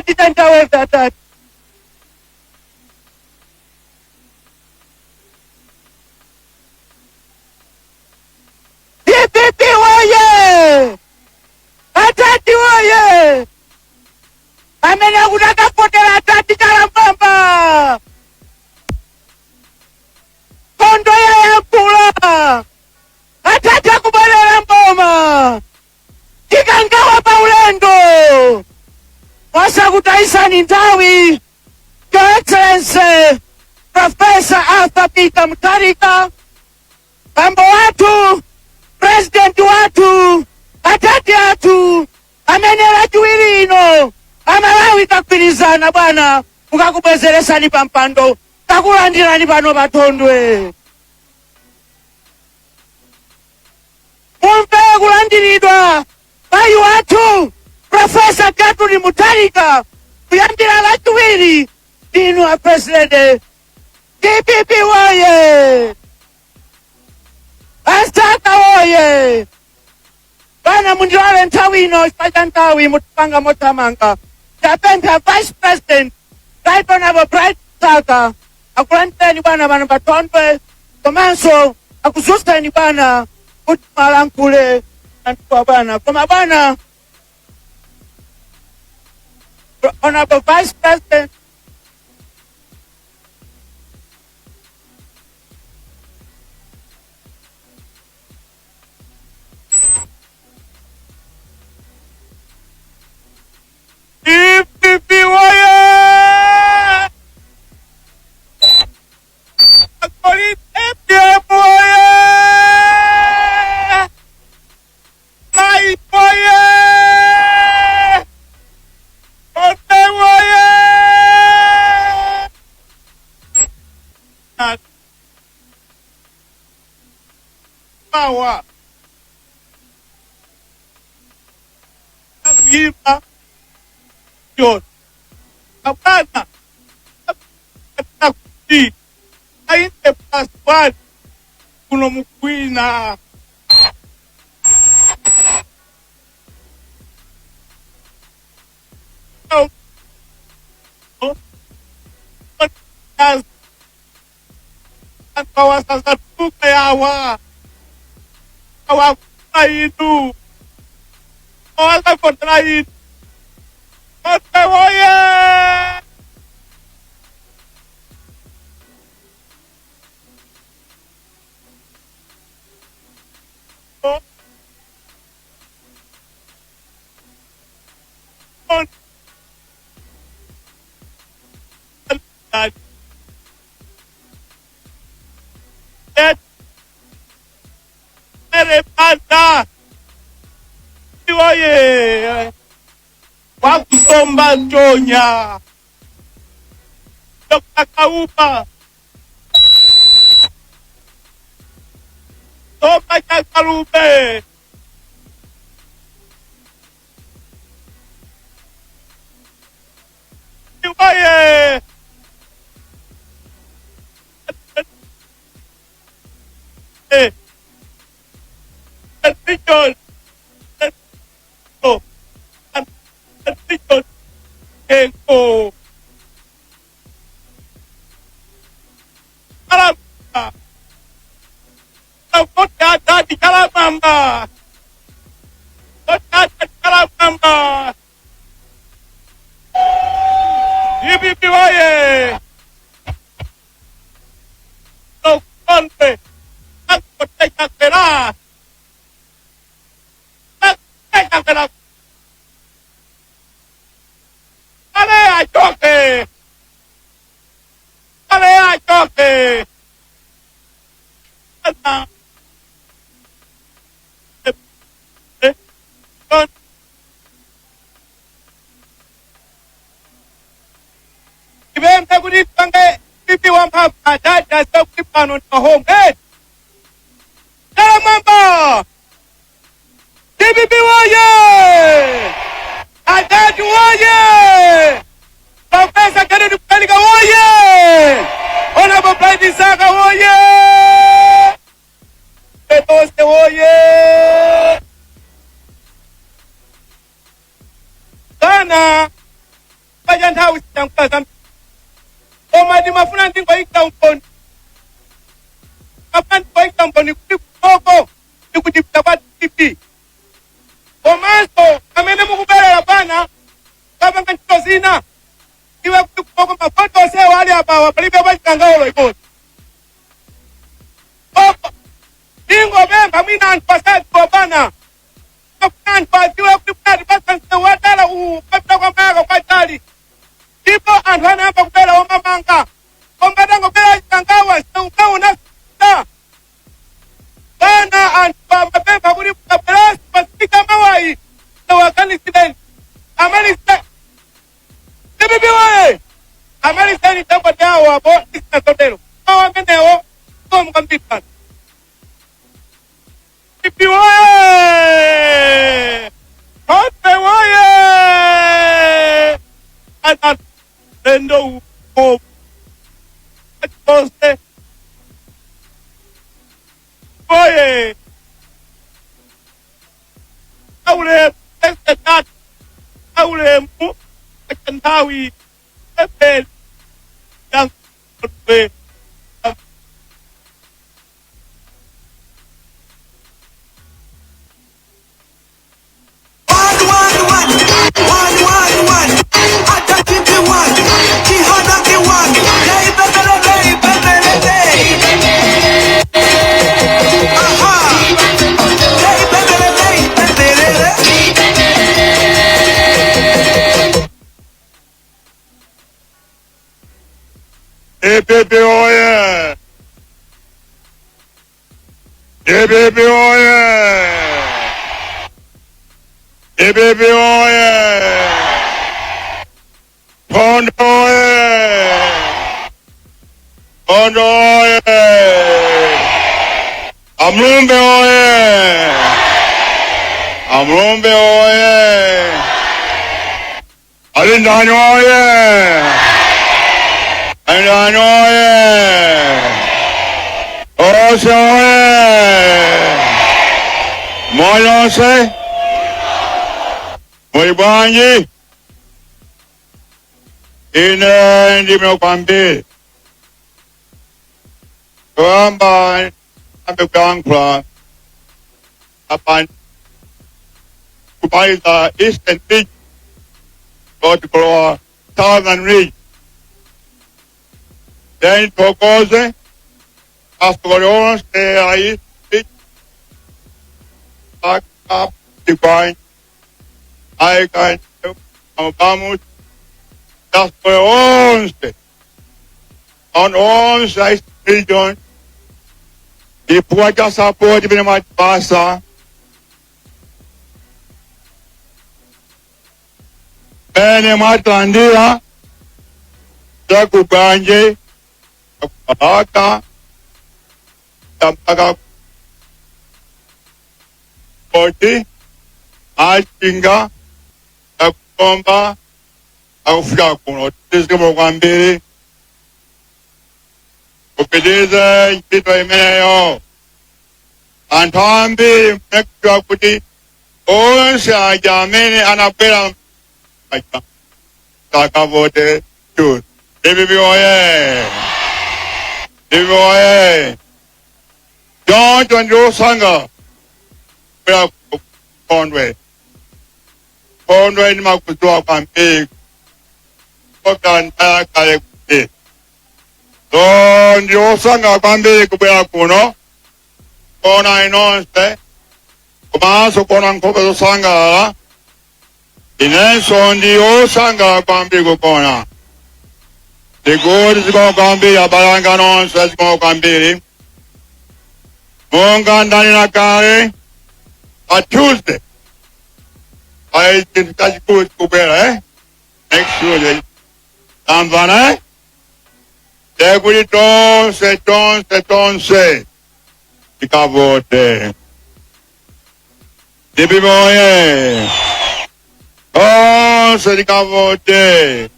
Atati tantaweve atati. DPP woye! Atati woye! Amene akuti akavotera atati chala m'mwamba. Nkhondo yayankhula. Atati akubwerera mboma. Tikangawa pa ulendo. Wasakutayisani nthawi. Your Excellency Professor Arthur Peter Mutharika, bambo wathu, president wathu, atati athu, amene lachiwiri ino Amalawi tagwirizana bwana mukakubwezeresani pa mpando, takulandirani pano pathondwe. Mumve kulandiridwa mayi wathu Professor Gertrude Mutharika kuyambira lachiwiri ndinu a president. DPP woye! Asaka woye! Bwana, mundilole nthawi ino chifukwa cha nthawi mutipanga mothamanga. Tapempha Vice President Right Honorable Bright Msaka akulandireni bwana pano pathondwe komanso akudzutseni bwana kuti malankhule anthuwa bwana. Koma bwana Honorable Vice President. DPP woye! APM woye! Mai woye! Ote woye! Mawa. Akuyimba. John. Hapana. Kuti aite plus one kuno mukwina. Akawasasatuka yawa. Awakuna inu. Awasakotra inu. Ote woye! Oh. Oh. Ere Oye! Wakusomba ntonya. Dr. Kaupa. Somba Chakalume. Oye! Eh. Richard. Oh. Richard. Eko. Kalamba. Kota tadi kalamba. Kota tadi kalamba. DPP oye! Konte. Kote chakera. Chakera. Ale achoke. Ale achoke. Ana. Ibembe kuti pange pipi wamphamvu adada sakuti pano na home. Hey! Kalamamba! DPP woye! Adadi woye! Professor Kennedy Mutharika woye! Honorable Bright Msaka woye! Petose woye! Bana Chifukwa cha nthawi sitankhula zambiri, koma timafuna ndingoyika umboni, mafuna ndingoyika umboni kuti kukoko ndikutipita kwa DPP. Komanso amene mukubwerera pana kapanga ntchito zina, iwe kuti kukoko mavoti onsewo ali apawa, palibe pachikangawolo imodzi. Ndingopempha mwina anthu asadziwa pana, afuna anthu adziwe kuti munatipatsa msewu watala uwu kapita kwa Mayaka kwachali, ndipo anthu anayamba kubwera omamanga, koma atangobwera Chikangawa msewu kaunasa bana. Anthu amapempha kuti mukabweranso pasipika mawayi sewaganisireni amalisa DPP woye, amaliseni dangote awo apo isina zotero mawu amenewo somukwambiri pano. DPP woye! Hope woye! Lendo uko chose woye aule president aule mu nthawi epe yang. One, one, one, one, one, one. Atatipi one, Chihana one. Hey, bebele, hey, bebele, hey. Aha. Hey, bebele, hey, bebele. DPP oye! DPP oye! DPP oye! Pondo oye! Pondo oye! Amlumbe oye! Amlumbe oye! Alindani oye! Alindani oye! Ose oye! Moyo ose! Muli bwanji? Ine ndime kwambiri. Kuyamba ambe kuyankhula apa kumaliza Eastern Region koti kulowa Southern Region. Then thokoze atsogoleri onse a Eastern Region akaptikwanyi aikanye amupamu atsogoleri onse on onse a Eastern Region chifukwa cha support imene mwatipasa mene mwatilandira zakuganje aka mpaka koti achinga akukomba akufika kuno, tizikemo kwambiri kupitirize ntchito imeneyo. Anthu ambiri mnekudziwa kuti onse aja amene anabwera aja takavote tu. DPP oye! DPP oye! Choncho ndiosanga kubwera kondwe kondwe ndimakudziwa kwambiri koka ndayakale kuti so ndiosanga kwambiri kubwera kuno kona inonse komanso kona nkhope zosangalala. Inenso ndiosangala kwambiri kukona ndikuti zikomo kwambiri abalanga nonse, zikomo kwambiri. Monga ndanena kale, pa Tuesday ayi chinthu chachikulu chikubwera, eh? Next Tuesday, tamvana, eh? Tekuti tonse tonse tonse tikavote. DPP oye! Tonse tikavote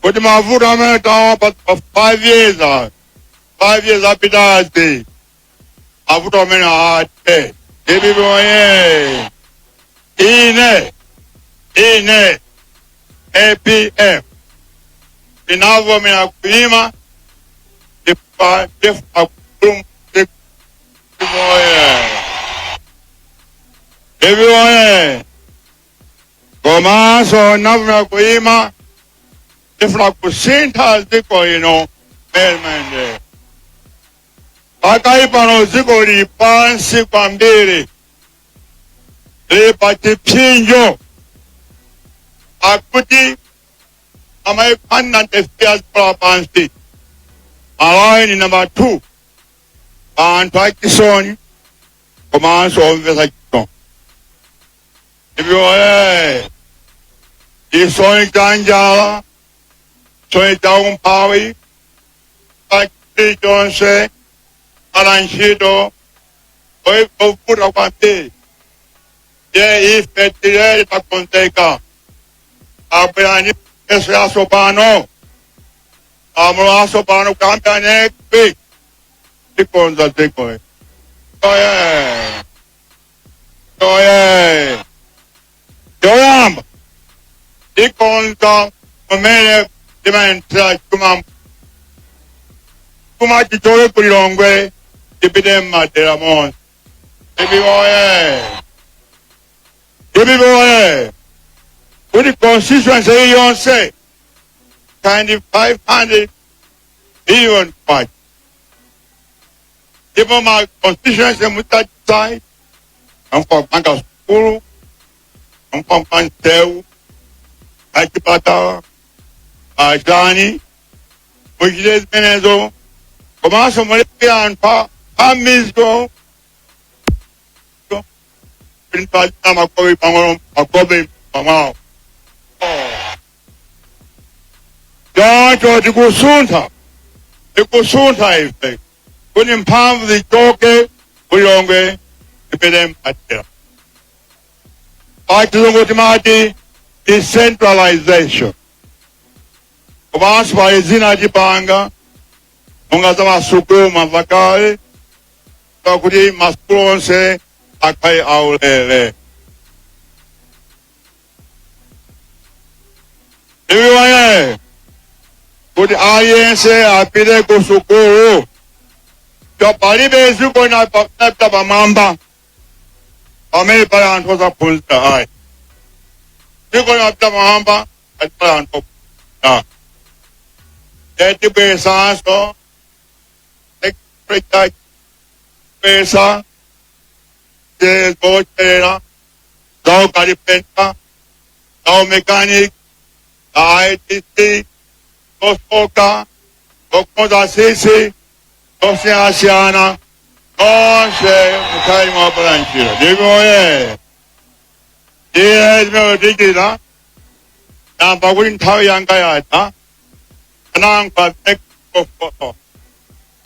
kuti mavuto amene tawa pa 5 years, 5 years apitazi, mavuto amene athe. DPP oye! Ine APM tinavomera kuima chifukwa tifuna kupulumutsa. Iviwoye komanso navomera kuima tifuna kusintha dziko lino permanent. Pakali pano dziko lili pansi kwambiri, lili pa chipsinjo, akuti amaikwanantefia dziko lapansi Malawi ni namba 2 anthu achisoni komanso omvetsa chisoni. Iviwoye chisoni cha njala, chisoni cha umphawi, chilichonse ala ntchito ovuta kwambiri. Ye ife tilele takonzeka abwera ni yesu yatsopano amulo atsopano kuyambira next week tikonza dziko. Oye oye, choyamba tikonza pamene timayendetsera chuma, chuma chichoke ku Lilongwe tipite mmadera monse. Ibiwoye ibiwoye kuti constituency iliyonse kind 500 billion kwacha, ndipo ma constituency mutachisai amfapanga sukulu, amfapanga nsewu, achipatala, achani, muchite zimenezo. Komanso mulipira anthu amizo makobi pang'ono, makobi pamwawo. Choncho tikusuntha, tikusuntha ife kuti mphamvu zichoke ku Lilongwe zipite mmadera. Pachizungu timati decentralization. Komanso pali zina tipanga monga za masukulu mavakale, pakuti masukulu onse akhale aulere. Iwiwaye kuti aliyense apite ku sukulu, palibe dziko linapita pamwamba pamene pali anthu osaphunzira ayi. Dziko linapita pamwamba pali anthu ophunzira. Tetibweresanso pesa zocherera, zaukalipenta, zaumechanic, za ITC, zosoka, zokonza tsitsi, zosiyanasiyana, onse mukhale mwapala ntchito. Ndikoye ndiye zimene tichita. Namba kuti nthawi yanga yatha, anankha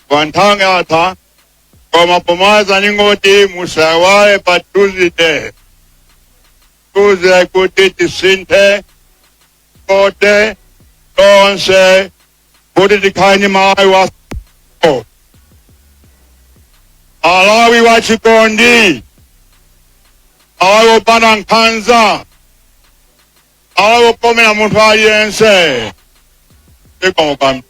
kwa nthawi yatha, koma pomaliza ningoti musaiwale pa Tuesday, Tuesday, kuti tisinthe kote tonse kuti tikhale ni Malawi wa Malawi wa chikondi, Malawi wopanda nkhanza, Malawi wokomera munthu aliyense. Zikomo kwambiri.